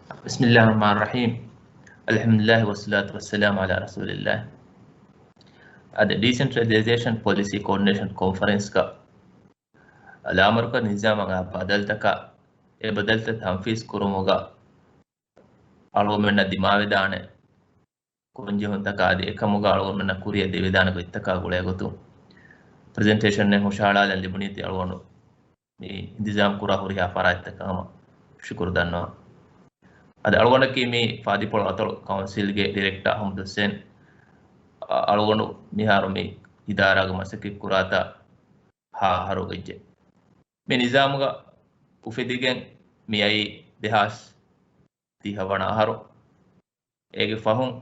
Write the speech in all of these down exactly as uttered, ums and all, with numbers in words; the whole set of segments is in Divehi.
بسم الله الرحمن الرحيم. الحمد لله والصلاة والسلام على رسول الله. އަދި ޑީސެންޓްރަލައިޒޭޝަން ޕޮލިސީ ކޯޑިނޭޝަން ކޮންފަރެންސްގަ ލާމަރުކަޒީ ނިޒާމަށް އާ ބަދަލުތަކާ، އެ ބަދަލުތައް ތަންފީޒް ކުރުމުގަ އަޅުގަނޑުމެންނަށް ދިމާވެދާނެ ގޮންޖެހުންތަކާ އަދި އެކަމުގަ އަޅުގަނޑުމެންނަށް ކުރިއަށް ދެވިދާނެ ގޮތްތަކާ ގުޅޭ ގޮތުން ޕްރެޒެންޓޭޝަންއެއް ހުށަހަޅާލަން ލިބުނީތީ އަޅުގަނޑު މި އިންތިޒާމް ކުރާ ހުރިހާ ފަރާތްތަކަށް ހަމަ ޝުކުރު ދަންނަވަން. އަދި އަޅުގަނޑަކީ މި ފާދިޕޮޅު އަތޮޅު ކައުންސިލްގެ ޑިރެކްޓާ އަޙްމަދު ހުސެން. އަ-، އަޅުގަނޑު މިހާރު މި އިދާރާގެ މަސައްކަތް ކުރާތާ ހަ އަހަރު ވެއްޖެ. މި ނިޒާމުގަ އުފެދިގެން މިއައީ ދެހާސް ދިހަ ވަނަ އަހަރު. އޭގެ ފަހުން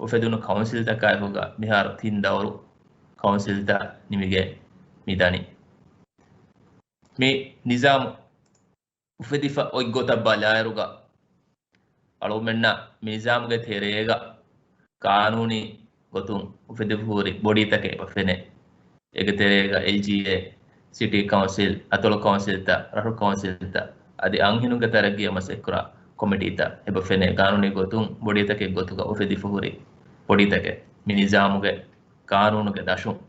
އުފެދުނު ކައުންސިލްތަކާއެކުގަ މިހާރު ތިން ދައުރު ކައުންސިލްތައް ނިމިގެން މިދަނީ. މި ނިޒާމު އުފެދިފަ އޮތް ގޮތަށް ބަލާއިރުގަ އަޅުގަނޑުމެންނަށް މި ނިޒާމުގެ ތެރޭގަ ޤާނޫނީ ގޮތުން އުފެދިފަ ހުރި ބޮޑީތަކެއް އެބަ ފެނޭ. އޭގެ ތެރޭގަ އެލްޖީއޭ، ސިޓީ ކައުންސިލް، އަތޮޅު ކައުންސިލްތައް، ރަށު ކައުންސިލްތައް އަދި އަންހެނުންގެ ތަރައްގީއަށް މަސައްކަތްކުރާ ކޮމިޓީތައް އެބަ ފެނޭ. ޤާނޫނީ ގޮތުން ބޮޑީތަކެއް ގޮތުގަ އުފެދިފަ ހުރި ބޮޑީތަކެއް މި ނިޒާމުގެ ޤާނޫނުގެ ދަށުން.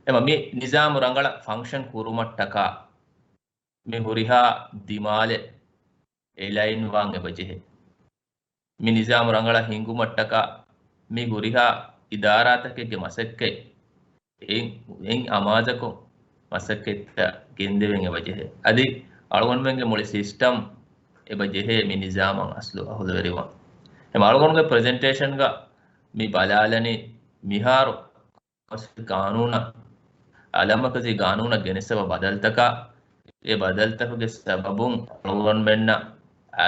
އެމަ މި ނިޒާމު ރަނގަޅަށް ފަންކްޝަން ކުރުމަށްޓަކާ މި ހުރިހާ ދިމާލެއް އެލައިން ވާން އެބަ ޖެހޭ. މި ނިޒާމު ރަނގަޅަށް ހިންގުމަށްޓަކާ މި ހުރިހާ އިދާރާތަކެއްގެ މަސައްކަތް އެއިން، އެއިން އަމާޒަކުން މަސައްކަތްތައް ގެންދެވެން އެބަ ޖެހޭ. އަދި އަޅުގަނޑުމެންގެ މުޅި ސިސްޓަމް އެބަ ޖެހޭ މި ނިޒާމަށް އަސްލު އަހުލުވެރިވާން. އެމަ އަޅުގަނޑުގެ ޕްރެޒެންޓޭޝަންގަ މި ބަލާލަނީ މިހާރު ޤާނޫނަށް، އަލަމަކަޒީ ޤާނޫނަށް ގެނެސްފަ ބަދަލުތަކާ، އެ ބަދަލުތަކުގެ ސަބަބުން އަޅުގަނޑުމެންނަށް، އަ،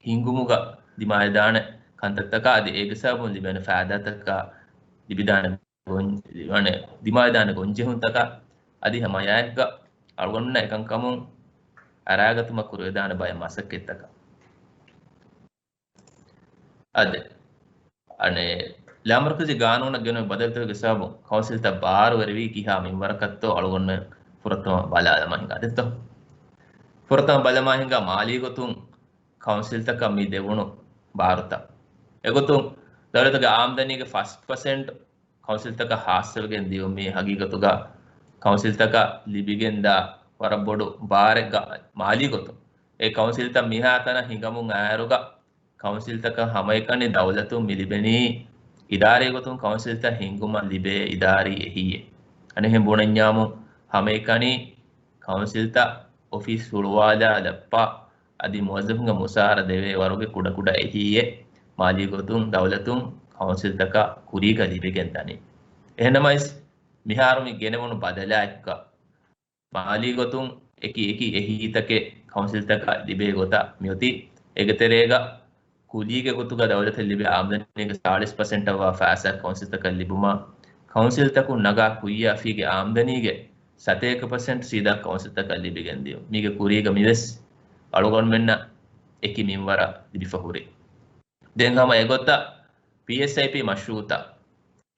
ހިންގުމުގަ ދިމާވެދާނެ ކަންތައްތަކާ އަދި އޭގެ ސަބަބުން ލިބޭނެ ފައިދާތަކާ، ލިބިދާނެ ގޮން-، ވަނެ، ދިމާވެދާނެ ގޮންޖެހުންތަކާ އަދި ހަމައެއާއެކުގަ އަޅުގަނޑުމެންނަށް އެކަންކަމުން އަރާގަތުމަށް ކުރިވެދާނެ ބައެއް މަސައްކަތްތަކާ. އަދި، އަނެ، ލާމަރުކަޒީ ގާނޫނަށް ގެނުނު ބަދަލުތަކުގެ ސަބަބުން ކައުންސިލްތައް ބާރުވެރިވީ ކިހާ މިންވަރަކަށްތޯ އަޅުގަނޑުމެން ފުރަތަމަ ބަލާލަމާ ހިނގާ ދެއްތޯ. ފުރަތަމަ ބަލަމާ ހިނގާ މާލީ ގޮތުން ކައުންސިލްތަކަށް މި ދެވުނު ބާރުތައް. އެގޮތުން ދައުލަތުގެ އާމްދަނީގެ ފަސް ޕަސެންޓް ކައުންސިލްތަކަށް ހާއްސަވެގެން ދިޔުން މީ ހަގީގަތުގަ ކައުންސިލްތަކަށް ލިބިގެންދާ ވަރަށް ބޮޑު ބާރެއްގަ މާލީ ގޮތުން. އެ ކައުންސިލްތައް މިހާތަނަށް ހިނގަމުން އައިރުގަ ކައުންސިލްތަކަށް ހަމައެކަނި ދައުލަތުން މި ލިބެނީ އިދާރީ ގޮތުން ކައުންސިލްތައް ހިންގުމަށް ލިބޭ އިދާރީ އެހީއެއް. އަނެއްހެން ބުނަންޏާމު ހަމައެކަނި ކައުންސިލްތައް އޮފީސް ހުޅުވާލާ ލައްޕާ އަދި މުވައްޒަފުންގެ މުސާރަ ދެވޭ ވަރުގެ ކުޑަކުޑަ އެހީއެއް މާލީ ގޮތުން ދައުލަތުން ކައުންސިލްތަކަށް ކުރީގަ ލިބިގެން ދަނީ. އެހެންނަމަވެސް މިހާރު މި ގެނެވުނު ބަދަލާއެކުގަ މާލީ ގޮތުން އެކި އެކި އެހީތަކެއް ކައުންސިލްތަކަށް ލިބޭ ގޮތަށް މިއޮތީ. އޭގެ ތެރޭގަ ކުލީގެ ގޮތުގަ ދައުލަތަށް ލިބޭ އާމްދަނީގެ ސާޅީސް ޕަސެންޓަށްވާ ފައިސާ ކައުންސިލްތަކަށް ލިބުމާ، ކައުންސިލްތަކުން ނަގާ ކުއްޔާ ފީގެ އާމްދަނީގެ ސަތޭކަ ޕަސެންޓް ސީދާ ކައުންސިލްތަކަށް ލިބިގެން ދިޔުން. މީގެ ކުރީގަ މިވެސް އަޅުގަނޑުމެންނަށް އެކި މިންވަރަށް ލިބިފަ ހުރި. ދެން ހަމަ އެގޮތަށް ޕީއެސްއައިޕީ މަޝްރޫޢުތައް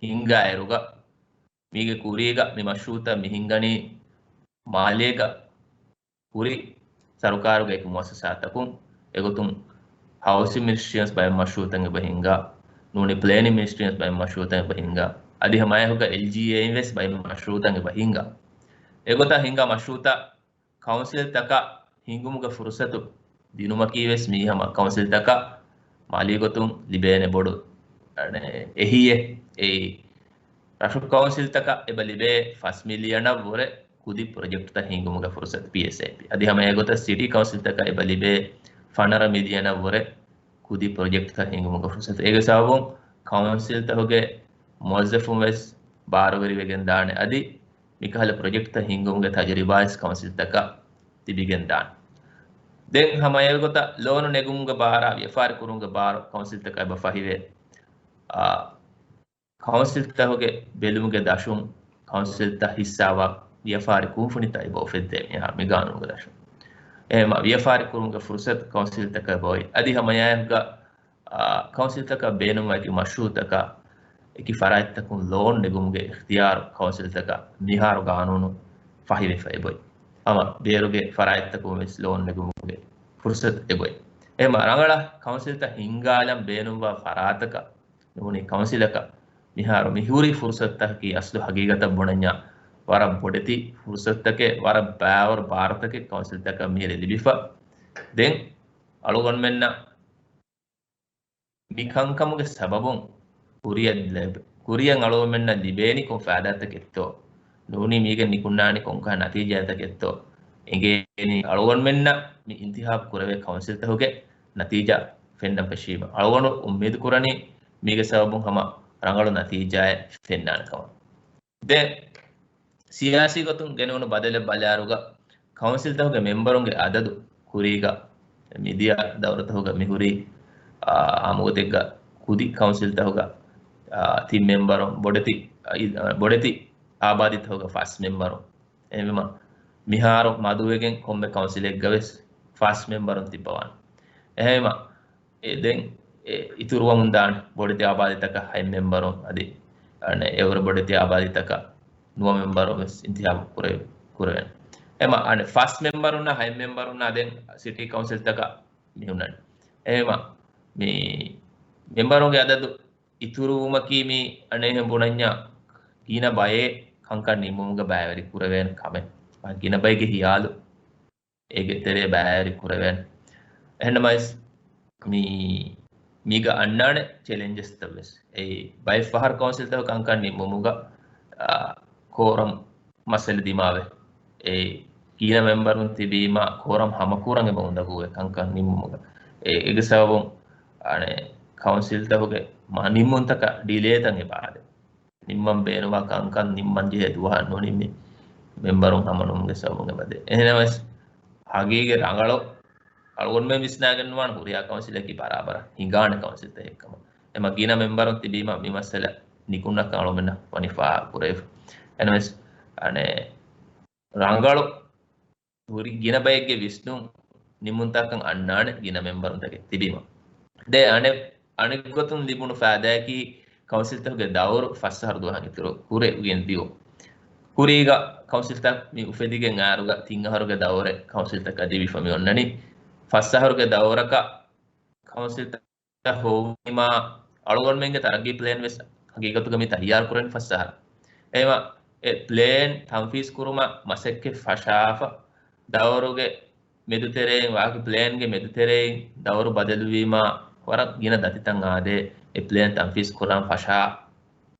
ހިންގާއިރުގަ މީގެ ކުރީގަ މި މަޝްރޫޢުތައް މި ހިންގަނީ މާލޭގަ ހުރި ސަރުކާރުގެ އެކި މުއައްސަސާތަކުން. އެގޮތުން ހައުސިން މިނިސްޓްރީން ވެސް ބައެއް މަޝްރޫޢުތައް އެބަ ހިންގާ، ނޫނީ ޕްލޭނިން މިނިސްޓްރީން ވެސް ބައެއް މަޝްރޫޢުތައް އެބަ ހިންގާ. އަދި ހަމައެހުގަ އެލްޖީއޭއިން ވެސް ބައެއް މަޝްރޫޢުތައް އެބަ ހިންގާ. އެގޮތަށް ހިންގާ މަޝްރޫޢުތައް ކައުންސިލްތަކަށް ހިންގުމުގެ ފުރުސަތު ދިނުމަކީ ވެސް މީ ހަމަ ކައުންސިލްތަކަށް މާލީ ގޮތުން ލިބޭނެ ބޮޑު، އަނެ، އެހީއެއް. އެއީ، ރަށު ކައުންސިލްތަކަށް އެބަ ލިބޭ ފަސް މިލިއަނަށް ވުރެ ކުދި ޕްރޮޖެކްޓްތައް ހިންގުމުގެ ފުރުސަތު ޕީއެސްއައިޕީ. އަދި ހަމަ އެގޮތަށް ސިޓީ ކައުންސިލްތަކަށް އެބަ ލިބޭ ފަނަރަ މިލިއަނަށް ވުރެ ކުދި ޕްރޮޖެކްޓްތައް ހިންގުމުގެ ފުރުސަތު. އޭގެ ސަބަބުން ކައުންސިލްތަކުގެ މުވައްޒަފުން ވެސް ބާރުވެރިވެގެން ދާނެ. އަދި މިކަހަލަ ޕްރޮޖެކްޓްތައް ހިންގުމުގެ ތަޖުރިބާވެސް ކައުންސިލްތަކަށް ލިބިގެން ދާނެ. ދެން ހަމަ އެގޮތަށް ލޯނު ނެގުމުގެ ބާރާ ވިޔަފާރި ކުރުމުގެ ބާރު ކައުންސިލްތަކަށް އެބަ ފަހިވޭ. އާ، ކައުންސިލްތަކުގެ ބެލުމުގެ ދަށުން ކައުންސިލްތައް ހިއްސާވާ ވިޔަފާރި ކުންފުނިތައް އެބަ އުފެއްދޭ މިހާ މި ގާނޫނުގެ ދަށުން. އެހެންމަ ވިޔަފާރި ކުރުމުގެ ފުރުސަތު ކައުންސިލްތަކަށް އެބައޮތް. އަދި ހަމައެއާއެކުގަ، އާ، ކައުންސިލްތަކަށް ބޭނުންވާ އެކި މަޝްރޫޢުތަކާ އެކި ފަރާތްތަކުން ލޯން ނެގުމުގެ އިޚްތިޔާރު ކައުންސިލްތަކަށް މިހާރު ގާނޫނު ފަހިވެފަ އެބައޮތް. ހަމަ ބޭރުގެ ފަރާތްތަކުން ވެސް ލޯން ނެގުމުގެ ފުރުސަތު އެބައޮތް. އެހެންމަ ރަނގަޅަށް ކައުންސިލްތައް ހިންގާލަން ބޭނުންވާ ފަރާތަކަށް ނޫނީ ކައުންސިލަކަށް މިހާރު މިހުރި ފުރުސަތުތަކަކީ އަސްލު ހަގީގަތަށް ބުނަންޏާ ވަރަށް ބޮޑެތި ފުރުސަތުތަކެއް، ވަރަށް ބާވަރު ބާރުތަކެއް ކައުންސިލްތަކަށް މިހިރީ ލިބިފަ. ދެން އަޅުގަނޑުމެންނަށް މި ކަންކަމުގެ ސަބަބުން ކުރިއަށް ލެ-، ކުރިއަށް އަޅުގަނޑުމެންނަށް ލިބޭނީ ކޮން ފައިދާތަކެއްތޯ؟ ނޫނީ މީގެ ނިކުންނާނީ ކޮންކަހަލަ ނަތީޖާތަކެއްތޯ؟ އެނގޭނީ އަޅުގަނޑުމެންނަށް މި އިންތިހާބު ކުރެވޭ ކައުންސިލްތަކުގެ ނަތީޖާ ފެންނަން ފެށީމަ. އަޅުގަނޑު އުއްމީދު ކުރަނީ މީގެ ސަބަބުން ހަމަ ރަނގަޅު ނަތީޖާއެއް ފެންނާނެ ކަމަށް. ދެން ސިޔާސީ ގޮތުން ގެނެވުނު ބަދަލެއް ބަލާއިރުގަ، ކައުންސިލްތަކުގެ މެމްބަރުންގެ އަދަދު ކުރީގަ މިދިޔަ ދައުރުތަކުގަ މިހުރީ، އާ، އާއްމުގޮތެއްގަ ކުދި ކައުންސިލްތަކުގަ، އާ، ތިން މެމްބަރުން ބޮޑެތި، އާ، ބޮޑެތި އާބާދީތަކުގަ ފަސް މެމްބަރުން. އެހެންވީމަ، މިހާރު މަދުވެގެން ކޮންމެ ކައުންސިލެއްގަ ވެސް ފަސް މެމްބަރުން ތިއްބަވާނެ. އެހެންވީމަ، އެ ދެން އެ އިތުރުވަމުން ދާނެ ބޮޑެތި އާބާދީތަކަށް ހަތް މެމްބަރުން އަދި، އަނެ، އެވަރު ބޮޑެތި އާބާދީތަކަށް ނުވަ މެމްބަރުން ވެސް އިންތިހާބު ކުރެ-، ކުރެވޭނެ. އެމަ، އަނެ، ފަސް މެމްބަރުންނާ ހަތް މެމްބަރުންނާ ދެން ސިޓީ ކައުންސިލްތަކަށް މި ހުންނަނީ. އެހެމަ، މި މެމްބަރުންގެ އަދަދު އިތުރުވުމަކީ މި އަނެއްހެން ބުނަންޏާ ގިނަ ބައެއް ކަންކަން ނިންމުމުގަ ބައިވެރި ކުރެވޭނެ ކަމެއް. ގިނަ ބައެއްގެ ހިޔާލު އޭގެ ތެރޭ ބައިވެރި ކުރެވޭނެ. އެހެންނަމަވެސް މި، މީގަ އަންނާނެ ޗެލެންޖަސްތައް ވެސް. އެއީ ބައެއް ފަހަރު ކައުންސިލްތަކު ކަންކަން ނިންމުމުގަ، އާ، ކޯރަމް މައްސަލަ ދިމާވެ. އެއީ ގިނަ މެމްބަރުން ތިބީމަ ކޯރަމް ހަމަކުރަން އެބަ އުނދަގޫވޭ ކަންކަން ނިންމުމުގަ. އެ، އޭގެ ސަބަބުން، އަނެ، ކައުންސިލްތަކުގެ މަ-، ނިންމުންތަކަށް ޑިލޭތައް އެބަ އާދޭ. ނިންމަން ބޭނުންވާ ކަންކަން ނިންމަން ޖެހޭ ދުވަހަށް ނުނިންމި މެމްބަރުން ހަމަނުވުމުގެ ސަބަބުން އެބަދޭ. އެހެނަމަވެސް ހަގީގަތް ރަނގަޅު އަޅުގަނޑުމެން ވިސްނާގެން ނުވާނެ ހުރިހާ ކައުންސިލަކީ ބަރާބަރަށް ހިނގާނެ ކައުންސިލްތަކެއް ކަމަށް. އެމަ ގިނަ މެމްބަރުން ތިބީމަ މި މައްސަލަ ނިކުންނަކަށް އަޅުގަނޑުމެންނަށް ވަނީ ފާހަގަ ކުރެވިފަ. އެހެނަމަވެސް އަނެ ރަނގަޅު ހުރި ގިނަ ބައެއްގެ ވިސްނުން ނިމުންތަކަށް އަންނާނެ ގިނަ މެމްބަރުންތަކެއް ތިބީމަ. ދެ އަނެއް، އަނެއްގޮތުން ލިބުނު ފައިދާއަކީ ކައުންސިލްތަކުގެ ދައުރު ފަސް އަހަރު ދުވަހަށް އިތުރު ކުރެވިގެން ދިޔުން. ކުރީގަ ކައުންސިލްތައް މި އުފެދިގެން އާރުގަ ތިން އަހަރުގެ ދައުރެއް ކައުންސިލްތަކަށް ދެވިފަ މި އޮންނަނީ. ފަސް އަހަރުގެ ދައުރަކަށް ކައުންސިލްތައް ހޮވުމާ އަޅުގަނޑުމެންގެ ތަރައްގީ ޕްލޭން ވެސް ހަގީގަތުގަ މި ތައްޔާރު ކުރަނީ ފަސް އަހަރަށް. އެހެމަ އެ ޕްލޭން ތަންފީޒް ކުރުމަށް މަސައްކަތް ފަށާފަ، ދައުރުގެ މެދުތެރެއިން ވާކި ޕްލޭންގެ މެދުތެރެއިން ދައުރު ބަދަލުވީމާ ވަރަށް ގިނަ ދަތިތައް އާދޭ، އެ ޕްލޭން ތަންފީޒް ކުރަން ފަށާ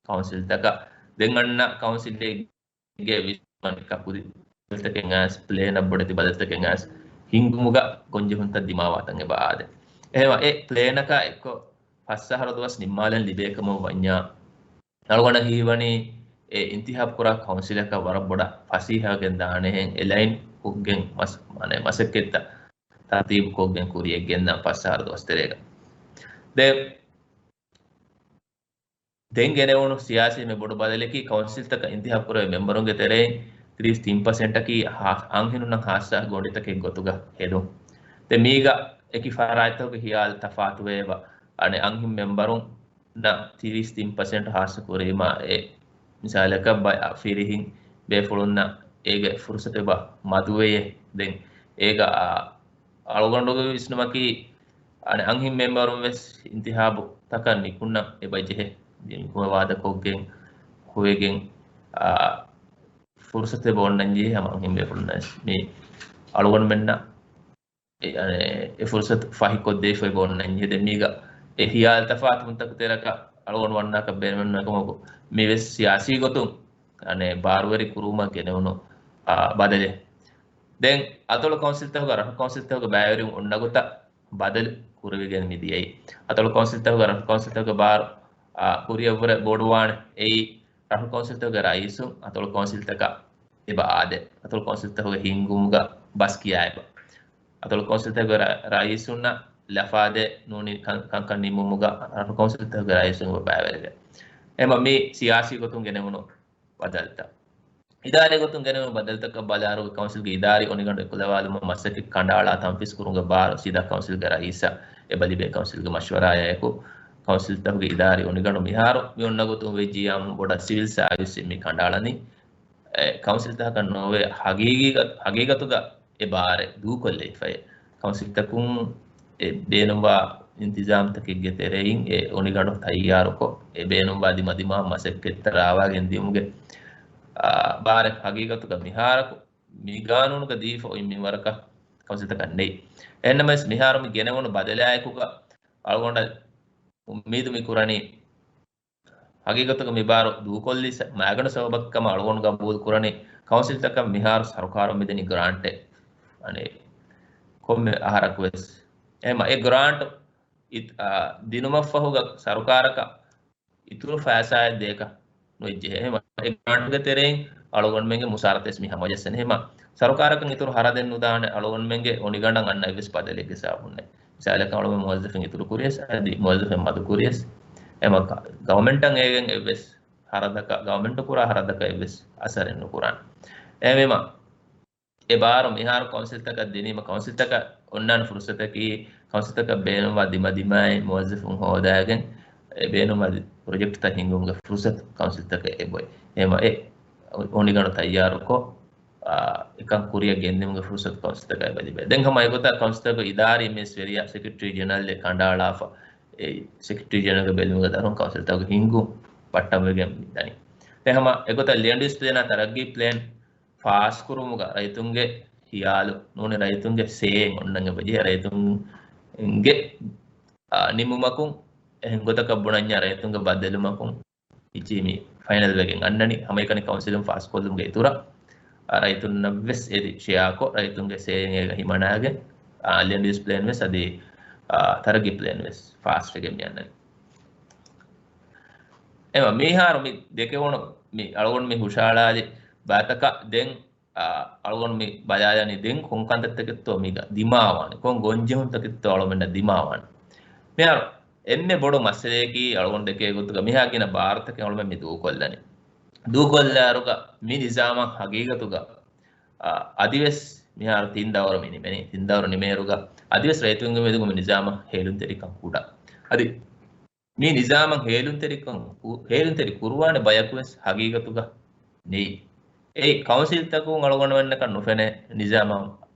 ކައުންސިލްތަކަށް ދެން އަންނަ ކައުންސިލްގެ ވިސްނުމަކީ ކުދި ބަދަލުތަކެއް އައިސް، ޕްލޭނަށް ބޮޑެތި ބަދަލުތަކެއް އައިސް، ހިންގުމުގަ ގޮންޖެހުންތައް ދިމާވާތަން އެބަ އާދޭ. އެހެމަ އެ ޕްލޭނަކާ އެއްކޮށް ފަސް އަހަރު ދުވަސް ނިންމާލަން ލިބޭ ކަމަށް ވަންޏާ، އަޅުގަނޑަށް ހީވަނީ އެ އިންތިހާބު ކުރާ ކައުންސިލަކަށް ވަރަށް ބޮޑަށް ފަސޭހަވެގެން ދާނެހެން އެލައިން ކޮށްގެން މަސް-، މާނަ މަސައްކަތްތައް ތަރުތީބު ކޮށްގެން ކުރިޔަށް ގެންދާން ފަސް އަހަރު ދުވަސް ތެރޭގަ. ދެ-، ދެން ގެނެވުނު ސިޔާސީ މި ބޮޑު ބަދަލަކީ ކައުންސިލްތަކަށް އިންތިހާބު ކުރެވޭ މެމްބަރުންގެ ތެރެއިން ތިރީސް ތިން ޕަސެންޓަކީ ހާ-، އަންހެނުންނަށް ހާއްސަ ގޮނޑިތަކެއް ގޮތުގަ ހެދުން. ދެ މީގަ އެކި ފަރާތްތަކުގެ ހިޔާލު ތަފާތުވެ އެބަ. އަނެއް އަންހެން މެމްބަރުން ނަ ތިރީސް ތިން ޕަސެންޓް ހާއްސަ ކުރީމާ، އެ މިސާލަކަށް ބައި ފިރިހިން ބޭފުޅުންނަށް އޭގެ ފުރުސަތު އެބަ މަދުވެޔޭ. ދެން އޭގަ އަޅުގަނޑުގެ ވިސްނުމަކީ، އަނެއް އަންހެން މެމްބަރުން ވެސް އިންތިހާބު ތަކަށް ނިކުންނަ އެބަ ޖެހޭ. މިކުމެ ވާދަކޮށްގެން ހޮވެގެން، އާ، ފުރުސަތު އެބަ އޮންނަން ޖެހޭ ހަމަ އަންހެން ބޭފުޅުންނަށް ވެސް. މި އަޅުގަނޑުމެންނަށް އެ، އަނެއް، އެ ފުރުސަތު ފަހިކޮށްދެވިފައި ބޯންނަން ޖެހޭ. މީގަ އެ ހިޔާލު ތަފާތުވުންތަކު ތެރަކަށް އަޅުގަނޑު ވަންނާކަށް ބޭނުމެއް ނުވެ ކަމަކު، މި ވެސް ސިޔާސީ ގޮތުން، އަނެއް، ބާރުވެރި ކުރުވުމަށް ގެނެވުނު، އާ، ބަދަލެއް. ދެން އަތޮޅު ކައުންސިލްތަކުގަ ރަށު ކައުންސިލްތަކުގެ ބައިވެރިވުން އޮންނަ ގޮތަށް ބަދަލު ކުރެވިގެން މި ދިޔައީ. އަތޮޅު ކައުންސިލްތަކުގަ ރަށު ކައުންސިލްތަކުގެ ބާރު، އާ، ކުރިއަށްވުރެ ބޮޑުވާނެ. އެއީ ރަށު ކައުންސިލްތަކުގެ ރައީސުން އަތޮޅު ކައުންސިލްތަކަށް އެބަ އާދޭ. އަތޮޅު ކައުންސިލްތަކުގެ ހިންގުމުގަ ބަސް ކިޔާ އެބަ. އަތޮޅު ކައުންސިލްތަކުގެ ރަ-، ރައީސުންނަށް ލަފާދޭ ނޫނީ ކަން-، ކަންކަން ނިންމުމުގަ ރަށު ކައުންސިލްތަކުގެ ރައީސުން އެބަ ބައިވެރިވޭ. އެމަ މި ސިޔާސީ ގޮތުން ގެނެވުނު ބަދަލުތައް. އިދާރީ ގޮތުން ގެނެވުނު ބަދަލުތަކަށް ބަލާއިރު، ކައުންސިލްގެ އިދާރީ އޮނިގަނޑު އެކުލަވާލުމަށް މަސައްކަތް ކަނޑައަޅާ ތަންފީޒް ކުރުމުގެ ބާރު ސީދާ ކައުންސިލްގެ ރައީސަށް އެބަ ލިބޭ. ކައުންސިލްގެ މަޝްވަރާއާއެކު ކައުންސިލްތަކުގެ އިދާރީ އޮނިގަނޑު މިހާރު މި އޮންނަ ގޮތުން ވެއްޖިއްޔާމު ބޮޑަށް ސިވިލް ސާވިސް މި ކަނޑައަޅަނީ. އެ، ކައުންސިލްތަކަކަށް ނޯވޭ، ހަގީގީ-، ހަގީގަތުގަ އެ ބާރެއް ދޫކޮށްލައިފައޭ. ކައުންސިލްތަކުން އެ ބޭނުންވާ އިންތިޒާމްތަކެއްގެ ތެރެއިން އެ އޮނިގަނޑު ތައްޔާރުކޮށް، އެ ބޭނުންވާ ދިމަދިމާ މަސައްކަތްތައް ރާވާގެން ދިޔުމުގެ، އާ، ބާރެއް ހަގީގަތުގަ މިހާރަކު މި ގާނޫނުގަ ދީފަ އޮތް މިންވަރަކަށް ކައުންސިލްތަކަށް ނެތް. އެހެންނަމަވެސް މިހާރު މި ގެނެވުނު ބަދަލާއެކުގަ އަޅުގަނޑަށް އުއްމީދު މި ކުރަނީ، ހަގީގަތުގަ މި ބާރު ދޫކޮށްލި ސަ-، މައިގަނޑު ސަބަބަކަށް ކަމަށް އަޅުގަނޑު ގަބޫލު ކުރަނީ، ކައުންސިލްތަކަށް މިހާރު ސަރުކާރުން މިދެނީ ގްރާންޓެއް. އަނެއް ކޮންމެ އަހަރަކު ވެސް. އެހެމަ އެ ގްރާންޓް އިތް-، އާ، ދިނުމަށްފަހުގަ ސަރުކާރަކަށް އިތުރު ފައިސާއެއް ދޭކަށް ނުވެއްޖެ. އެހެމަ އެ ގްރާންޓްގެ ތެރެއިން އަޅުގަނޑުމެންގެ މުސާރަތައް ވެސް މި ހަމަޖައްސަނީ. އެހެމަ ސަރުކާރަކަށް އިތުރު ހަރަދެއް ނުދާނެ އަޅުގަނޑުމެންގެ އޮނިގަނޑަށް އަންނަ އެއްވެސް ބަދަލެއްގެ ސަބަބުން ނެތް. މިސާލަކަށް އަޅުގަނޑު މުވައްޒަފުން އިތުރު ކުރިޔަސް، އަދި މުވައްޒަފުން މަދު ކުރިޔަސް، އެމަ ކަ-، ގަވަމެންޓަށް އޭގެން އެއްވެސް ހަރަދަކަށް، ގަވަމެންޓު ކުރާ ހަރަދަކަށް އެއްވެސް އަސަރެއް ނުކުރާނެ. އެހެންވީމަ، އެ ބާރު މިހާރު ކައުންސިލްތަކަށް ދިނީމަ، ކައުންސިލްތަކަށް އޮންނާނެ ފުރުސަތަކީ، ކައުންސިލްތަކަށް ބޭނުންވާ ދިމަދިމާއި މުވައްޒަފުން ހޯދާގެން، އެ ބޭނުންވާ ޕްރޮޖެކްޓްތައް ހިންގުމުގެ ފުރުސަތު ކައުންސިލްތަކަށް އެބޮތް. އެހެމަ އެ އޮނިގަނޑު ތައްޔާރުކޮށް، އާ، އެކަން ކުރިއަށް ގެންދިއުމުގެ ފުރުސަތު ކައުންސިލްތަކަށް އެބަ ލިބޭ. ދެން ހަމަ އެގޮތަށް ކައުންސިލްތަކުގެ އިދާރީ މީސްވެރިޔާ ސެކްރެޓަރީ ޖެނެރަލް ކަނޑައަޅާފަ، އެ ސެކްރެޓަރީ ޖެނެރަލްގެ ބެލުމުގެ ދަށުން ކައުންސިލްތަކުގެ ހިންގުން ބައްޓަންވެގެން ދަނީ. ދެން ހަމަ އެގޮތަށް ލޭންޑް ޔޫސް ޕްލޭނާ ތަރައްގީ ޕްލޭން ފާސްކުރުމުގަ ރައްޔިތުންގެ ހިޔާލު ނޫނީ، ރައްޔިތުންގެ ސޭ އޮންނަން އެބަޖެހޭ، ރައްޔިތުންގެ، އާ، ނިމުމަކުން އެހެން ގޮތަކަށް ބުނަންޏާ ރައްޔިތުންގެ ބައްދަލުމަކުން އިއްޗި މި ފައިނަލް ވެގެން އަންނަނީ. ހަމައެކަނި ކައުންސިލުން ފާސްކޮށްލުމުގެ އިތުރަށް، އާ، ރައްޔިތުންނަށް ވެސް އެދި ޝެއާކޮށް، ރައްޔިތުންގެ ސޭއިން އޭގަ ހިމަނާގެން، އާ، ލޭންޑް ޔޫސް ޕްލޭން ވެސް އަދި، އާ، ތަރައްގީ ޕްލޭން ވެސް ފާސް ވެގެން މި އަންނަނީ. އެމަ މިހާރު މި ދެކެވުނު މި އަޅުގަނޑު މި ހުށައަޅާލި ބައިތަކަށް ދެން، އާ، އަޅުގަނޑު މި ބަލާލަނީ ދެން ކޮން ކަންތައްތަކެއްތޯ މީގަ ދިމާވާނެ، ކޮން ގޮންޖެހުންތަކެއްތޯ އަޅުމެންނަށް ދިމާވާނެ. މިހާރު އެންމެ ބޮޑު މައްސަލަޔަކީ އަޅުގަނޑު ދެކޭ ގޮތުގަ މިހާ ގިނަ ބާރުތަކެއް އަޅުމެން މި ދޫކޮށްލަނީ. ދޫކޮށްލާއިރުގަ މި ނިޒާމަށް ހަގީގަތުގަ، އާ، އަދިވެސް މިހާރު ތިން ދައުރު މި ނިމެނީ. ތިން ދައުރު ނިމޭއިރުގަ އަދިވެސް ރައްޔިތުންގެ މެދުގަ މި ނިޒާމަށް ހޭލުންތެރިކަން ކުޑަ. އަދި މި ނިޒާމަށް ހޭލުންތެރިކަން ކު-، ހޭލުންތެރި ކުރުވާނެ ބަޔަކުވެސް ހަގީގަތުގަ ނެތް. އެއީ ކައުންސިލްތަކުން އަޅުގަނޑުމެންނަކަށް ނުފެނޭ ނިޒާމަށް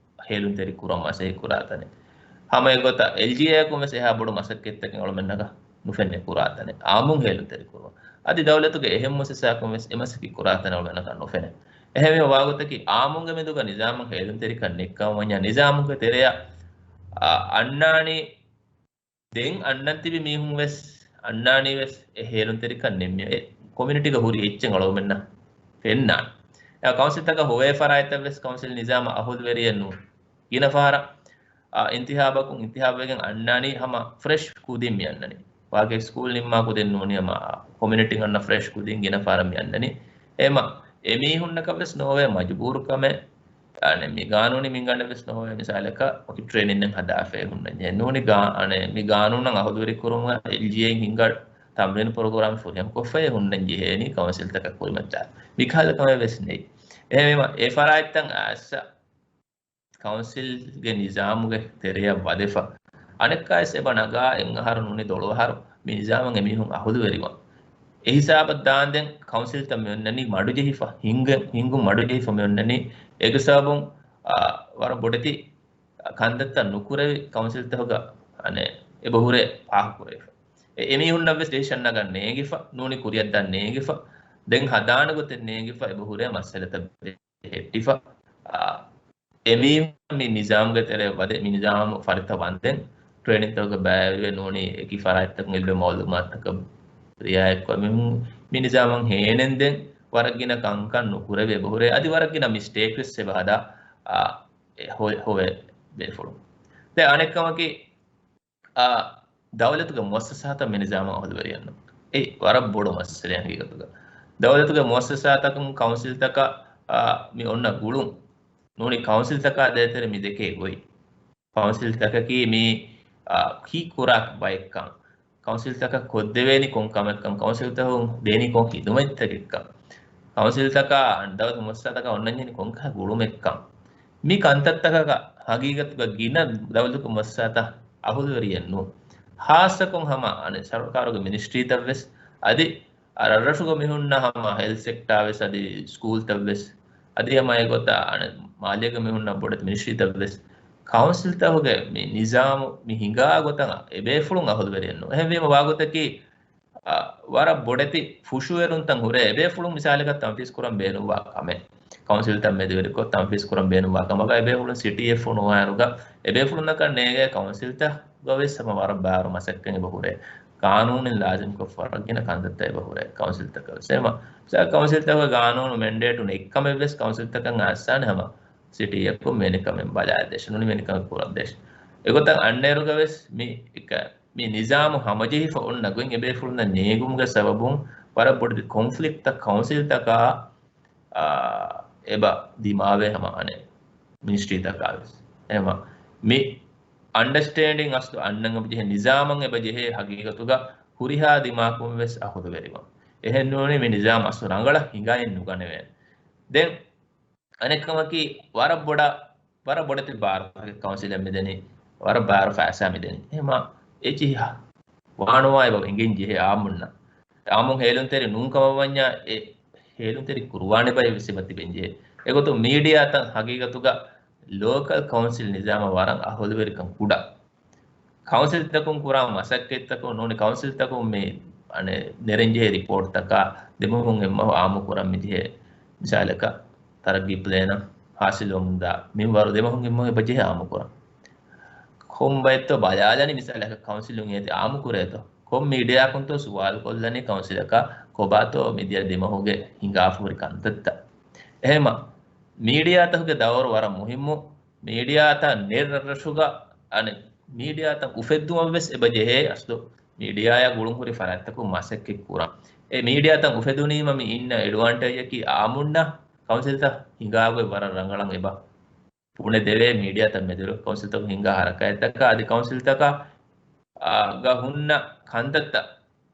ހޭލުންތެރި ކުރަން މަސައްކަތް ކުރާ ތަނެއް. ހަމައެގޮތަށް އެލްޖީއޭއަކުން ވެސް އެހާ ބޮޑު މަސައްކަތްތަކެއް އަޅުމެންނަކަށް ނުފެނޭ ކުރާ ތަނެއް. އާއްމުން ހޭލުންތެރި ކުރުން. އަދި ދައުލަތުގެ އެހެން މުއައްސަސާއަކުން ވެސް އެ މަސައްކަތް ކުރާ ތަނެއް އަޅުގަނޑަކަށް ނުފެނޭ. އެހެންވީމަ ވާގޮތަކީ އާއްމުންގެ މެދުގަ ނިޒާމަށް ހޭލުންތެރިކަން ނެތްކަމަށް ވަންޏާ ނިޒާމުގެ ތެރެއަށް، އާ، އަންނާނީ ދެން އަންނަން ތިބި މީހުން ވެސް އަންނާނީ ވެސް އެ ހޭލުންތެރިކަން ނެތްމި އެ ކޮމިއުނިޓީގަ ހުރި އެއްޗެއް އަޅުގަނޑުމެންނަށް ފެންނާނެ. އެ ކައުންސިލްތަކަށް ހޮވޭ ފަރާތްތައް ވެސް ކައުންސިލް ނިޒާމަށް އަހުލުވެރިއެއް ނޫން. ގިނަ ފަހަރަށް، އާ، އިންތިހާބަކުން އިންތިހާބުވެގެން އަންނާނީ ހަމަ ފްރެޝް ކުދިން މި އަންނަނީ. ވާގެ ސްކޫލް ނިންމާ ކުދިން ނޫނީ ހަމަ ކޮމިއުނިޓީން އަންނަ ފްރެޝް ކުދިން ގިނަ ފަހަރަށް މި އަންނަނީ. އެމަ އެމީހުންނަކަށް ވެސް ނޯވޭ މަޖުބޫރުކަމެއް. އަނެއް މި ގާނޫނީ މިންގަނޑެއް ވެސް ނޯވޭ މިސާލަކަށް އޮކި ޓްރޭނިންއެއް ހަދާފައި ހުންނަންޖެހޭ. ނޫނީ ގާ-، އަނެއް މި ގާނޫނަށް އަހުލުވެރި ކުރުމުގަ އެލްޖީއޭ ހިންގާ ތަމްރީނު ޕްރޮގްރާމް ފުރިހަމަ ކޮށްފައި ހުންނަން ޖެހޭނީ ކައުންސިލްތަކަށް ކުރިމައްޗާ. މިކަހަލަ ކަމެއް ވެސް ނެތް. އެހެންވީމަ އެ ފަރާތްތައް އައްސަ ކައުންސިލްގެ ނިޒާމުގެ ތެރެއަށް ވަދެފަ. އަނެއްކާވެސް އެބަ ނަގާ އެއް އަހަރު ނޫނީ ދޮޅު އަހަރު މި ނިޒާމަށް އެމީހުން އަހުލުވެރިވާ. އެ ހިސާބަށް ދާންދެން ކައުންސިލްތައް މި އޮންނަނީ މަޑުޖެހިފަ، ހިންގެ-، ހިންގުން މަޑުޖެހިފަ މި އޮންނަނީ އޭގެ ސަބަބުން، އާ، ވަރަށް ބޮޑެތި ކަންތައްތައް ނުކުރެވި ކައުންސިލްތަކުގަ އަނެއް އެބަހުރޭ ފާހަގަކުރެވިފަ. އެ އެމީހުންނަށް ވެސް ޑިސިޝަން ނަގަން ނޭނގިފަ، ނޫނީ ކުރިއަށްދާން ނޭނގިފަ، ދެން ހަދާނެ ގޮތެއް ނޭނގިފަ، އެބަހުރޭ މައްސަލަތައް ހެއްޓިފަ. އާ، އެމީހުން މި ނިޒާމުގެ ތެރެއަށް ވަދެ، މި ނިޒާމު ފަރިތަ ވަންދެން ޓްރޭނިންތަކުގަ ބައިވެރިވެ ނޫނީ އެކި ފަރާތްތަކުން އެލްބެ މައުލޫމާތުތަކަށް ރިއާޔަތްކޮށް މި، މި ނިޒާމަށް ހޭނެންދެން ވަރަށް ގިނަ ކަންކަން ނުކުރެވޭ އެބަހުރޭ. އަދި ވަރަށް ގިނަ މިސްޓޭކް ވެސް އެބަ ހަދާ، އާ، އެ ހޮ-، ހޮވޭ ބޭފުޅުން. ދެ އަނެއްކަމަކީ، އާ، ދައުލަތުގެ މުއައްސަސާތައް މި ނިޒާމަށް އަހުލުވެރިއެއްނު. އެ ވަރަށް ބޮޑު މައްސަލައެއް ހަގީގަތުގަ. ދައުލަތުގެ މުއައްސަސާތަކުން ކައުންސިލްތަކަށް، އާ، މި އޮންނަ ގުޅުން ނޫނީ ކައުންސިލްތަކާ ދޭތެރެ މި ދެކޭ ގޮތް. ކައުންސިލްތަކަކީ މީ، އާ، ކީއްކުރާ ބައެއްކަން. ކައުންސިލްތަކަށް ކޮށްދެވޭނީ ކޮން ކަމެއްކަން. ކައުންސިލްތަކުން ދޭނީ ކޮން ހިދުމަތްތަކެއްކަން. ކައުންސިލްތަކާ ދައުލަތު މުއައްސަސާތަކާ އޮންނަންޖެހޭނީ ކޮންކަހަލަ ގުޅުމެއްކަން. މި ކަންތައްތަކަކަށް ހަގީގަތުގަ ގިނަ ދައުލަތުގެ މުއައްސަސާތައް އަހުލުވެރިއެއް ނޫން. ހާއްސަކޮށް ހަމަ އަނެއް ސަރުކާރުގެ މިނިސްޓްރީތައް ވެސް އަދި ރަށްރަށުގަ މި ހުންނަ ހަމަ ހެލްތް ސެކްޓާ ވެސް އަދި ސްކޫލްތައް ވެސް އަދި ހަމަ އެގޮތަށް އަނެއް މާލޭގަ މި ހުންނަ ބޮޑެތި މިނިސްޓްރީތައް ވެސް ކައުންސިލްތަކުގެ މި ނިޒާމު މި ހިނގާ ގޮތަށް އެބޭފުޅުން އަހުލުވެރިއެއް ނޫން. އެހެންވީމަ ވާގޮތަކީ، އާ، ވަރަށް ބޮޑެތި ފުށުއެރުންތައް ހުރޭ އެބޭފުޅުން މިސާލަކަށް ތަންފީޒް ކުރަން ބޭނުންވާ ކަމެއް. ކައުންސިލްތައް މެދުވެރިކޮށް ތަންފީޒް ކުރަން ބޭނުންވާ ކަމަކަށް އެބޭފުޅުން ސިޓީއެއް ފޮނުވާއިރުގަ އެބޭފުޅުންނަކަށް ނޭގޭ ކައުންސިލްތަކުގަ ވެސް ހަމަ ވަރަށް ބާރު މަސައްކަތް އެބަ ހުރޭ. ގާނޫނުން ލާޒިމްކޮށް ވަރަށް ގިނަ ކަންތައްތައް އެބަ ހުރޭ ކައުންސިލްތަކަށް ވެސް. އެހެންވީމަ މިސާލަކަށް ކައުންސިލްތަކުގެ ގާނޫނު މެންޑޭޓު ނެތް ކަމެއް ވެސް ކައުންސިލްތަކަށް އައްސާނެ ހަމަ ސިޓީއަކުން މިވެނި ކަމެއް ބަލާދޭށޭ، ނޫނީ މިވެނި ކަމެއް ކުރަން ދޭށޭ. އެގޮތަށް އަންނައިރުގަ ވެސް މި އެކަ-، މި ނިޒާމު ހަމަޖެހިފަ އޮންނަ ގޮތް އެބޭފުޅުންނަށް ނޭނގުމުގެ ސަބަބުން ވަރަށް ބޮޑެތި ކޮންފްލިކްޓްތައް ކައުންސިލްތަކާ، އާ، އެބަ ދިމާވޭ ހަމަ އަނެއް މިނިސްޓްރީތަކާ ވެސް. އެހެންވީމަ މި އަންޑަސްޓޭންޑިން އަސްލު އަންނަން އެބަޖެހޭ، ނިޒާމަށް އެބަޖެހޭ ހަގީގަތުގަ ހުރިހާ ދިމާކުން ވެސް އަހުލުވެރިވުން. އެހެން ނޫނީ މި ނިޒާމް އަސްލު ރަނގަޅަށް ހިނގައެއް ނުގަނެވޭނެ. ދެން އަނެއްކަމަކީ، ވަރަށް ބޮޑަށް، ވަރަށް ބޮޑެތި ބާރުތަކެއް ކައުންސިލަށް މިދެނީ، ވަރަށް ބާރު ފައިސާ މިދެނީ. އެހެންވީމަ އެ ޗިހާ ވާނުވާ އެބަ އެނގެން ޖެހޭ އާއްމުންނަށް. އާއްމުން ހޭލުންތެރި ނޫން ކަމަށް ވަންޏާ، އެ ހޭލުންތެރި ކުރުވާނެ ބައެއް ވެސް އެބަ ތިބެން ޖެހޭ. އެގޮތުން މީޑިއާތައް ހަގީގަތުގަ ލޯކަލް ކައުންސިލް ނިޒާމަށް ވަރަށް އަހުލުވެރިކަން ކުޑަ. ކައުންސިލްތަކުން ކުރާ މަސައްކަތްތަކުން ނޫނީ ކައުންސިލްތަކުން މި އަނެއް ނެރެންޖެހޭ ރިޕޯޓްތަކާ ދެމަހުން އެއްމަހު އާއްމު ކުރަން މިޖެހޭ. މިސާލަކަށް ތަރައްގީ ޕްލޭނަށް ހާސިލްވަމުންދާ މިންވަރު ދެމަހުން އެއްމަހު އެބަޖެހޭ އާއްމު ކުރަން. ކޮންބައެއްތޯ ބަލާލަނީ މިސާލަކަށް ކައުންސިލުން އޭތި އާއްމު ކުރޭތޯ؟ ކޮން މީޑިއާއަކުންތޯ ސުވާލު ކޮށްލަނީ ކައުންސިލަކާ ކޮބާތޯ މިދިޔަ ދެމަހުގެ ހިނގާފަ ހުރި ކަންތައްތައް؟ އެހެންވީމަ މީޑިއާތަކުގެ ދައުރު ވަރަށް މުހިއްމު. މީޑިއާތައް ނެތް ރަށްރަށުގަ އަނެއް މީޑިއާތައް އުފެއްދުމަށް ވެސް އެބަ ޖެހޭ. އަސްލު މީޑިއާއާ ގުޅުންހުރި ފަރާތްތަކުން މަސައްކަތް ކުރަން. އެ މީޑިއާތައް އުފެދުނީމަ މި އިންނަ އެޑްވާންޓޭޖަކީ އާއްމުންނަށް ކައުންސިލްތައް ހިނގާ ގޮތް ވަރަށް ރަނގަޅަށް އެބަ ބުނެދެވޭ. މީޑިއާތައް މެދުވެރި ކައުންސިލްތަކުން ހިނގާ ހަރަކާތްތަކާ އަދި ކައުންސިލްތަކާ، އާ، ގަ ހުންނަ ކަންތައްތައް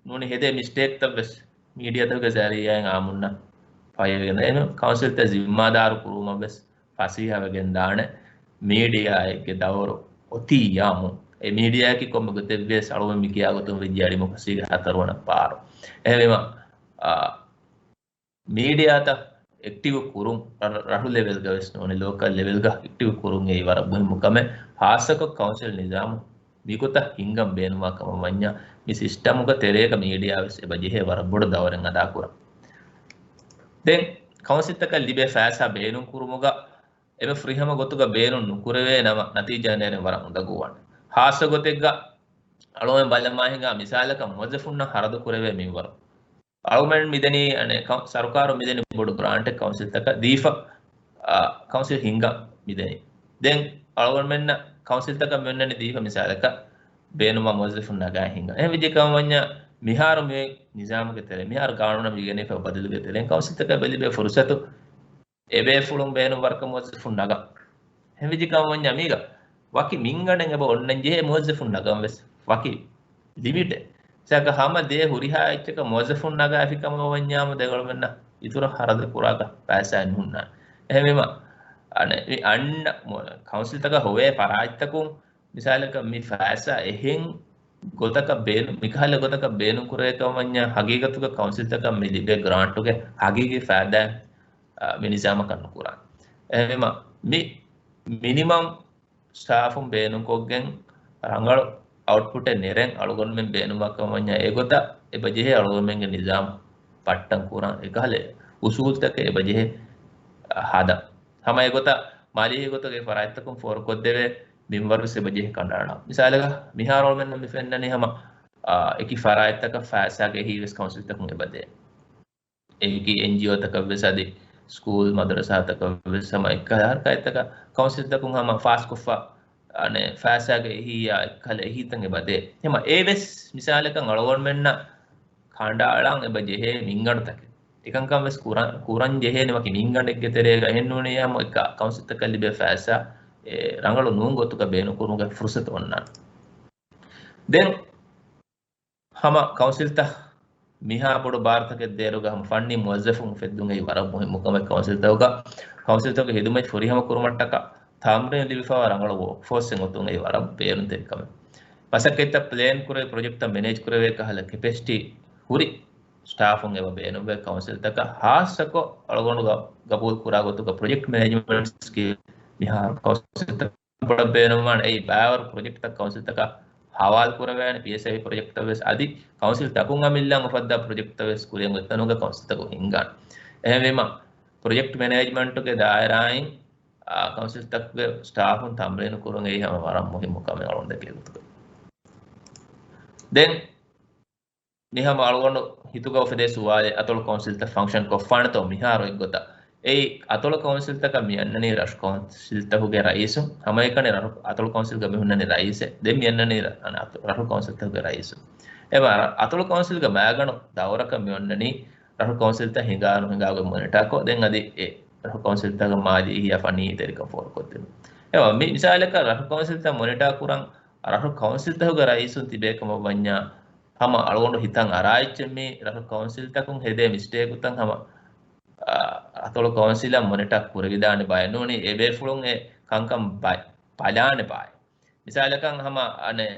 ނޫނީ ހެދޭ މިސްޓޭކްތައް ވެސް މީޑިއާތަކުގެ ޒަރީއާއިން އާއްމުންނަށް ފަހިވެގެން އެން ކައުންސިލްތައް ޒިންމާދާރު ކުރުވުމަށް ވެސް ފަސޭހަވެގެން ދާނެ. މީޑިއާއެއްގެ ދައުރު އޮތީ އާއްމު. އެ މީޑިއާއަކީ ކޮންމެ ގޮތެއްވިޔަސް އަޅުގަނޑު މި ކިޔާ ގޮތުން ވެއްޖެ ޑިމޮކްރަސީގެ ހަތަރުވަނަ ބާރު. އެހެންވީމަ، އާ، މީޑިއާތައް އެކްޓިވް ކުރުން، ރަ-، ރަށު ލެވެލްގަ ވެސް ނޫނީ ލޯކަލް ލެވެލްގަ އެކްޓިވް ކުރުން އެއީ ވަރަށް މުހިއްމު ކަމެއް. ހާއްސަކޮށް ކައުންސިލް ނިޒާމު މިގޮތަށް ހިންގަން ބޭނުންވާ ކަމަށް ވަންޏާ، މި ސިސްޓަމުގަ ތެރޭގަ މީޑިއާ ވެސް އެބަ ޖެހޭ ވަރަށް ބޮޑު ދައުރެއް އަދާކުރަން. ދެން ކައުންސިލްތަކަށް ލިބޭ ފައިސާ ބޭނުން ކުރުމުގަ އެބަ ފުރިހަމަ ގޮތުގަ ބޭނުން ނުކުރެވޭ ނަމަ، ނަތީޖާ ނެރެން ވަރަށް އުނދަގޫވާނެ. ހާއްސަ ގޮތެއްގަ އަޅުގަނޑު ބަލަމާ ހިނގާ މިސާލަކަށް މުވައްޒަފުންނަށް ހަރަދު ކުރެވޭ މިންވަރު. އަޅުގަނޑު މިދެނީ، އަނެއް، ކައު-، ސަރުކާރު މިދެނީ ބޮޑު ގްރާންޓެއް ކައުންސިލްތަކަށް ދީފަ، އާ، ކައުންސިލް ހިންގަން މިދެނީ. ދެން އަޅުގަނޑުމެންނަށް ކައުންސިލްތަކަށް މިއޮންނަނީ ދީފަ މިސާލަކަށް ބޭނުމާ މުވައްޒަފުން ނަގާ ހިންގަން. އެހެން ވެއްޖެ ކަމަށް ވަންޏާ މިހާރު މި ނިޒާމުގެ ތެރޭ، މިހާރު ގާނޫނަށް މިގެނެފަ ބަދަލުގެ ތެރޭ ކައުންސިލްތަކަށް ލިބޭ ފުރުސަތު އެބޭފުޅުން ބޭނުންވަރަކަށް މުވައްޒަފުން ނަގަން. އެހެންވެއްޖެ ކަމަށް ވަންޏާ މީގަ ވަކި މިންގަނޑެއް އެބަ އޮންނަން ޖެހޭ މުވައްޒަފުން ނަގަން ވެސް ވަކި ލިމިޓެއް. ސަކަ ހަމަ ދޭ ހުރިހާ އެއްޗަކަށް މުވައްޒަފުން ނަގާފި ކަމަށް ވަންޏާމު ދެގޮޅުމެންނަށް އިތުރަށް ހަރަދު ކުރާކަށް ފައިސާއެއް ނުހުންނާނެ. އެހެންވީމަ، އަނެއް، މި އަންނަ މު-، ކައުންސިލްތަކަށް ހޮވޭ ފަރާތްތަކުން މިސާލަކަށް މި ފައިސާ އެހެން ގޮތަކަށް ބޭނު-، މިކަހަލަ ގޮތަކަށް ބޭނުން ކުރެވޭ ކަމަށް ވަންޏާ ހަގީގަތުގަ ކައުންސިލްތަކަށް މި ލިބޭ ގްރާންޓުގެ ހަގީގީ ފައިދާއެއް، އާ، މި ނިޒާމަކަށް ނުކުރާނެ. އެހެންވީމަ މި މިނިމަމް ސްޓާފުން ބޭނުންކޮށްގެން ރަނގަޅު އައުޓްޕުޓެއް ނެރެން އަޅުގަނޑުމެން ބޭނުންވާ ކަމަށް ވަންޏާ އެގޮތަށް އެބަޖެހޭ އަޅުގަނޑުމެންގެ ނިޒާމް ބައްޓަން ކުރަން އެކަހަލަ އުސޫލްތަކެއް އެބަޖެހޭ ހަދަން. ހަމަ އެގޮތަށް މާލީ ގޮތުގެ ފަރާތްތަކުން ފޯރުކޮށްދެވޭ މިންވަރުވެސް އެބަޖެހޭ ކަނޑައަޅާ. މިސާލަކަށް މިހާރު އަޅުމެންނަށް މި ފެންނަނީ ހަމަ، އާ، އެކި ފަރާތްތަކަށް ފައިސާގެ އެހީވެސް ކައުންސިލްތަކުން އެބަދޭ. އެކި އެންޖީއޯތަކަށް ވެސް އަދި ސްކޫލް މަދަރަސާތަކަށް ވެސް ހަމަ އެއްކަހަލަ ހަރަކާތްތަކަށް ކައުންސިލްތަކުން ހަމަ ފާސްކޮށްފަ، އަނެއް، ފައިސާގެ އެހީއާ އެއްކަހަލަ އެހީތައް އެބަދޭ. ހަމަ އެވެސް މިސާލަކަށް އަޅުގަނޑުމެންނަށް ކަނޑައަޅަން އެބަ ޖެހޭ މިންގަނޑުތަކެއް. އެކަންކަން ވެސް ކުރަން، ކުރަން ޖެހޭނެ ވަކި މިންގަނޑެއްގެ ތެރޭގަ އެހެންނޫނީ ހަމަ އެކަ ކައުންސިލްތަކަށް ލިބޭ ފައިސާ އެ ރަނގަޅު ނޫން ގޮތުގަ ބޭނުންކުރުމުގެ ފުރުސަތު އޮންނާނެ. ދެން ހަމަ ކައުންސިލްތައް މިހާ ބޮޑު ބާރުތަކެއް ދޭއިރުގަ ހަމަ ފަންނީ މުވައްޒަފުން އުފެއްދުން އެއީ ވަރަށް މުހިއްމު ކަމެއް. ކައުންސިލްތަކުގަ، ކައުންސިލްތަކުގެ ހިދުމަތް ފުރިހަމަ ކުރުމަށްޓަކާ ތަމްރީނު ލިބިފައިވާ ރަނގަޅު ވޯކްފޯސްއެއް އޮތުން އެއީ ވަރަށް ބޭނުންތެރި ކަމެއް. މަސައްކަތްތައް ޕްލޭން ކުރެވި، ޕްރޮޖެކްޓްތައް މެނޭޖް ކުރެވޭ ކަހަލަ ކެޕޭސިޓީ ހުރި ސްޓާފުން އެބަ ބޭނުންވޭ ކައުންސިލްތަކަށް. ހާއްސަކޮށް އަޅުގަނޑު ގަ-، ގަބޫލު ކުރާ ގޮތުގަ ޕްރޮޖެކްޓް މެނޭޖްމަންޓް ސްކިލް މިހާރު ކައުންސިލްތަކު ބޮޑަށް ބޭނުންވާނެ. އެއީ ބައިވަރު ޕްރޮޖެކްޓްތައް ކައުންސިލްތަކަށް ހަވާލު ކުރެވޭނެ، ޕީއެސްއެވި ޕްރޮޖެކްޓްތައް ވެސް އަދި ކައުންސިލްތަކުން އަމިއްލައަށް އުފައްދާ ޕްރޮޖެކްޓްތައް ވެސް ކުރިއަށް އޮތް ތަނުގަ ކައުންސިލްތަކުން ހިންގާނެ. އެހެންވީމަ، ޕްރޮޖެކްޓް މެނޭޖްމަންޓުގެ ދާއިރާއިން، އާ، ކައުންސިލްތަކުގެ ސްޓާފުން ތަމްރީނު ކުރުން އެއީ ހަމަ ވަރަށް މުހިއްމު ކަމެއް އަޅުގަނޑު ދެކޭ ގޮތުގަ. ދެން މި ހަމަ އަޅުގަނޑު ހިތުގަ އުފެދޭ ސުވާލެއް، އަތޮޅު ކައުންސިލްތައް ފަންކްޝަން ކޮށްފާނެތޯ މިހާރު އެއްގޮތަށް؟ އެއީ، އަތޮޅު ކައުންސިލްތަކަށް މި އަންނަނީ ރަށު ކައުންސިލްތަކުގެ ރައީސުން، ހަމައެކަނި ރަށު، އަތޮޅު ކައުންސިލްގަ މި ހުންނަނީ ރައީސެއް. ދެން މި އަންނަނީ ރަ-، އަނެއް އަތޮ-، ރަށު ކައުންސިލްތަކުގެ ރައީސުން. އެ މާ ރަ-، އަތޮޅު ކައުންސިލްގެ މައިގަނޑު ދައުރަކަށް މި އޮންނަނީ ރަށު ކައުންސިލްތައް ހިނގާ ނުހިނގާ ގޮތް މޮނިޓާކޮށް، ދެން އަދި އެ ރަށު ކައުންސިލްތަކަށް މާލީ އެހީ ފަނީ ތެރިކަން ފޯރުކޮށްދިނުން. އެވަ މި މިސާލަކަށް ރަށު ކައުންސިލްތައް މޮނިޓާ ކުރަން ރަށު ކައުންސިލްތަކުގެ ރައީސުން ތިބޭ ކަމަށް ވަންޏާ، ހަމަ އަޅުގަނޑު ހިތަށް އަރާ އެއްޗެއް މީ ރަށު ކައުންސިލްތަކުން ހެދޭ މިސްޓޭކުތައް ހަމަ، އާ، އަތޮޅު ކައުންސިލަށް މޮނިޓާ ކުރެވިދާނެ ބައެއް ނޫނީ، އެބޭފުޅުން އެ ކަންކަން ބަ-، ބަލާނެ ބައެއް. މިސާލަކަށް ހަމަ އަނެއް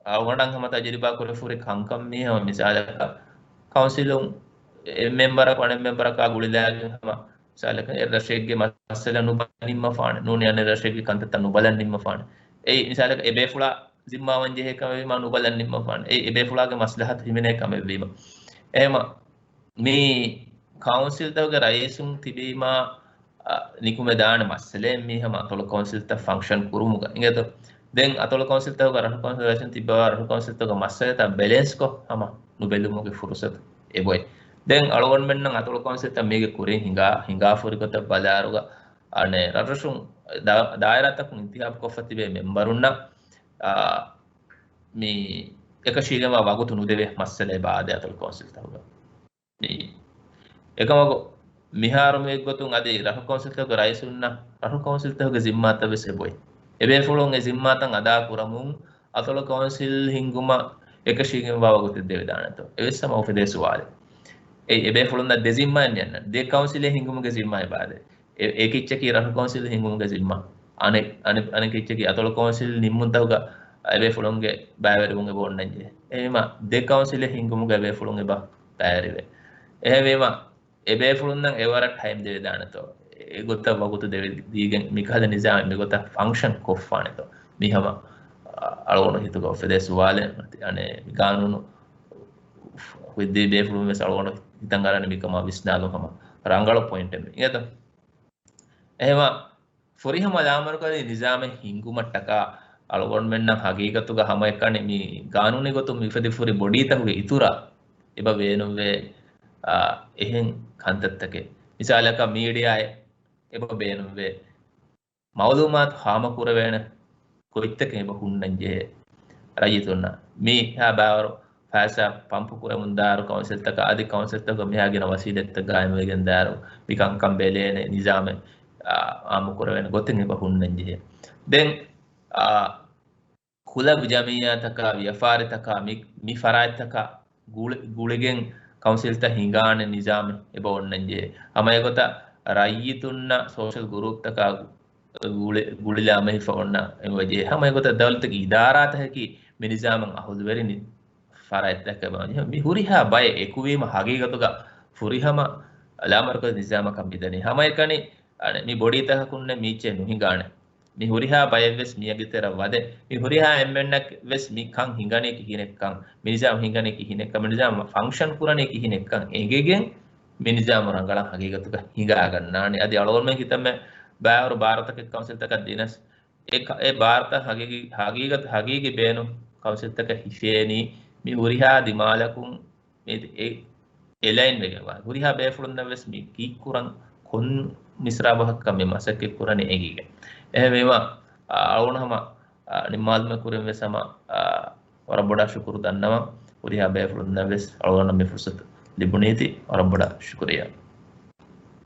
އަޅުގަނޑަށް ހަމަ ތަޖުރިބާ ކުރެފުރި ކަންކަން މީ ހަމަ މިސާލަކަށް ކައުންސިލުން އެއް މެމްބަރަކު އަނެއް މެމްބަރަކާ ގުޅިލާގެން ހަމަ މިސާލަކަށް އެ ރަށެއްގެ މައްސަލަ ނުބަލަން ނިންމަފާނެ. ނޫނީ އަނެއް ރަށެއްގެ ކަންތައްތައް ނުބަލަން ނިންމަފާނެ. އެއީ މިސާލަކަށް އެބޭފުޅާ ޒިންމާވަން ޖެހޭ ކަމެއް ވީމާ ނުބަލަން ނިންމަފާނެ. އެއީ އެބޭފުޅާގެ މަސްލަހަތު ހިމެނޭ ކަމެއް ވީމަ. އެހެމަ މި ކައުންސިލްތަކުގެ ރައީސުން ތިބީމާ، އަ، ނިކުމެދާނެ މައްސަލައެއް މީ ހަމަ އަތޮޅު ކައުންސިލްތައް ފަންކްޝަން ކުރުމުގަ އިނގޭތޯ. ދެން އަތޮޅު ކައުންސިލްތަކުގަ ރަށު ކައުންސިލް ރައީސުން ތިއްބާ ރަށު ކައުންސިލްތަކުގެ މައްސަލަތައް ބެލެންސްކޮށް ހަމަ ނުބެލުމުގެ ފުރުސަތު އެބޮތް. ދެން އަޅުގަނޑުމެންނަށް އަތޮޅު ކައުންސިލްތައް މީގެ ކުރިން ހިނގާ، ހިނގާފުރި ގޮތަށް ބަލާއިރުގަ، އަނެއް ރަށްރަށުން ދާ-، ދާއިރާތަކުން އިންތިހާބު ކޮށްފަ ތިބޭ މެމްބަރުންނަށް، އާ، މި އެކަށީގެންވާ ވަގުތު ނުދެވޭ މައްސަލައެއް ބާދޭ އަތޮޅު ކައުންސިލްތަކުގަ. މި އެކަމަކު، މިހާރު މިއޮތްގޮތުން އަދި ރަށު ކައުންސިލްތަކުގެ ރައީސުންނަށް ރަށު ކައުންސިލްތަކުގެ ޒިންމާތައް ވެސް އެބޮތް. އެބޭފުޅުން އެ ޒިންމާތައް އަދާ ކުރަމުން އަތޮޅު ކައުންސިލް ހިންގުމަށް އެކަށީގެންވާ ވަގުތެއް ދެވިދާނެތޯ؟ އެވެސް ހަމަ އުފެދޭ ސުވާލެއް. އެ، އެބޭފުޅުންނަށް ދެ ޒިންމާއެއް މިއަންނަން. ދެ ކައުންސިލެއް ހިންގުމުގެ ޒިންމާ އެބާދޭ. އެ، އެ ކިއްޗަކީ ރަށު ކައުންސިލް ހިންގުމުގެ ޒިންމާ. އަނެއް، އަނެއް، އަނެއް ކިއްޗަކީ އަތޮޅު ކައުންސިލް ނިންމުންތަކުގަ އެބޭފުޅުންގެ ބައިވެރިވުން އެބަ އޮންނަންޖެހޭ. އެހެމަ ދެ ކައުންސިލެއް ހިންގުމުގަ އެބޭފުޅުން އެބަ ބައިވެރިވޭ. އެހެންވީމަ، އެބޭފުޅުންނަށް އެވަރަށް ޓައިމް ދެވިދާނެތޯ؟ އެގޮތަށް ވަގުތު ދެވި-، ދީގެން މިކަހަލަ ނިޒާމެއް މިގޮތަށް ފަންކްޝަން ކޮށްފާނެތޯ؟ މި ހަމަ، އަ-، އަޅުގަނޑު ހިތުގަ އުފެދޭ ސުވާލެއް. އަނެއް މި ގާނޫނު ހުއްދީ ބޭފުޅުން ވެސް އަޅުގަނޑު ހިތަށް އަރާނެ މިކަމާ ވިސްނާލުން ހަމަ ރަނގަޅު ޕޮއިންޓެއް މި. އިނގޭތޯ؟ އެހެމަ ފުރިހަމަ ލާމަރުކަޒީ ނިޒާމެއް ހިންގުމަށްޓަކާ އަޅުގަނޑުމެންނަށް ހަގީގަތުގަ ހަމައެކަނި މި ގާނޫނީ ގޮތުން މި އުފެދިފުރި ބޮޑީތަކުގެ އިތުރަށް އެބަ ބޭނުންވޭ، އާ، އެހެން ކަންތައްތަކެއް. މިސާލަކަށް މީޑިއާއެއް އެބަ ބޭނުންވޭ. މައުލޫމާތު ހާމަކުރެވޭނެ ގޮތްތަކެއް އެބަ ހުންނަން ޖެހޭ ރައްޔިތުންނަށް. މީ ހާ ބާވަރު ފައިސާ ޕަމްޕު ކުރަމުން ދާއިރު ކައުންސިލްތަކަށް އަދި ކައުންސިލްތަކުގަ މިހާ ގިނަ ވަސީލަތްތައް ގާއިމްވެގެން ދާއިރު މި ކަންކަން ބެލޭނެ ނިޒާމެއް، އާ، އާއްމު ކުރެވޭނެ ގޮތެއް އެބަ ހުންނަން ޖެހޭ. ދެން، އާ، ކުލަބު ޖަމިއްޔާތަކާ، ވިޔަފާރިތަކާ، މި، މި ފަރާތްތަކާ ގުޅި-، ގުޅިގެން ކައުންސިލްތައް ހިނގާނެ ނިޒާމެއް އެބަ އޮންނަން ޖެހޭ. ހަމަ އެގޮތަށް ރައްޔިތުންނަށް ސޯޝަލް ގުރޫޕްތަކާ ގުޅި-، ގުޅިލާ މެހިފަ އޮންނަ އެބަ ޖެހޭ. ހަމަ އެގޮތަށް ދައުލަތުގެ އިދާރާތަކަކީ މި ނިޒާމަށް އަހުލުވެރި ނި-، ފަރާތްތަކެއް ބާ. މި ހުރިހާ ބައެއް އެކުވީމަ ހަގީގަތުގަ ފުރިހަމަ ލާމަރުކަޒީ ނިޒާމަކަށް މިދަނީ. ހަމައެކަނި އަނެއް މި ބޮޑީތަކަކުންނެއް މީއްޗެއް ނުހިނގާނެ. މި ހުރިހާ ބައެއްވެސް މިއަގި ތެރަށް ވަދެ. މި ހުރިހާ އެންމެންނަށް ވެސް މި ކަން ހިނގަނީ ކިހިނެއްކަން، މި ނިޒާމް ހިނގަނީ ކިހިނެއްކަން، މި ނިޒާމް ފަންކްޝަން ކުރަނީ ކިހިނެއްކަން އެނގިގެން މި ނިޒާމް ރަނގަޅަށް ހަގީގަތުގަ ހިނގާގަންނާނެ. އަދި އަޅުގަނޑުމެން ކިތަންމެ ބާވަރު ބާރަތަކެއް ކައުންސިލްތަކަށް ދިނަސް، އެ ކަ-، އެ ބާރަތައް ހަގީގީ، ހަގީގަތު، ހަގީގީ ބޭނުން ކައުންސިލްތަކަށް ހިފޭނީ މި ހުރިހާ ދިމާލަކުން މި އެ-، އެލައިން ވެގެންވާ. ހުރިހާ ބޭފުޅުންނަށް ވެސް މި ކީއްކުރަން ކޮން މިސްރާބަކަށް މި މަސައްކަތް ކުރަނީ އެނގިގެން. އެހެންވީމަ، އަ، އަޅުގަނޑު ހަމަ، އަ، ނިންމާލުމެއް ކުރިން ވެސް ހަމަ، އަ، ވަރަށް ބޮޑަށް ޝުކުރު ދަންނަވަން. ހުރިހާ ބޭފުޅުންނަށް ވެސް އަޅުގަނޑަށް މި ފުރުސަތު ލިބުނީތީ ވަރަށް ބޮޑަށް ޝުކުރިއްޔާ.